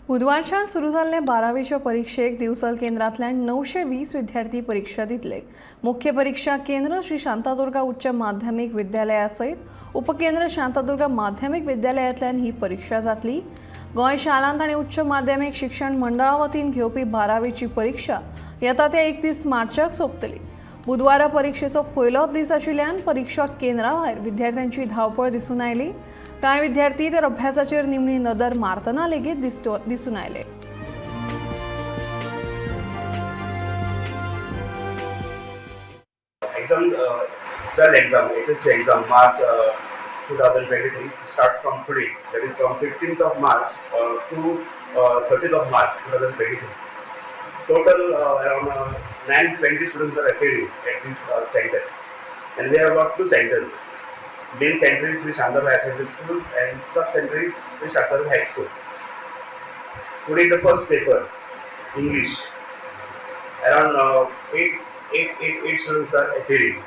बुधवारच्यान सुरू जाल्ले बारावेच्या परिक्षेक दिवचल केंद्रांतल्यान 920 विद्यार्थी परिक्षा दितले. मुख्य परीक्षा केंद्र श्री शांतादुर्गा उच्च माध्यमीक विद्यालया सयत उपकेंद्र शांतादुर्गा माध्यमीक विद्यालयांतल्यान ही परिक्षा जातली. गोंय शालांत आनी उच्च माध्यमीक शिक्षण मंडळा वतीन घेवपी बारावेची परिक्षा येता त्या 31 मार्चाक सोंपतली. बुधवारा परीक्षेचो पयलोच दीस आशिल्ल्यान परिक्षा केंद्रा भायर विद्यार्थ्यांची धांवपळ दिसून आयली. कांय विद्यार्थी तर अभ्यासाचेर निमणी नदर मारतना लेगीत दिसून आयले. Exam, 12 exam, HSC exam, March 2023 starts from today. That is from 15th of March to 30th of March 2023. Total around 920 students are appearing at this center. And we have got two centers. Main center is Sri Shantabai High Secondary School and sub center is Sri Shantabai High School. Today the first paper, English. Around 8 students are appearing.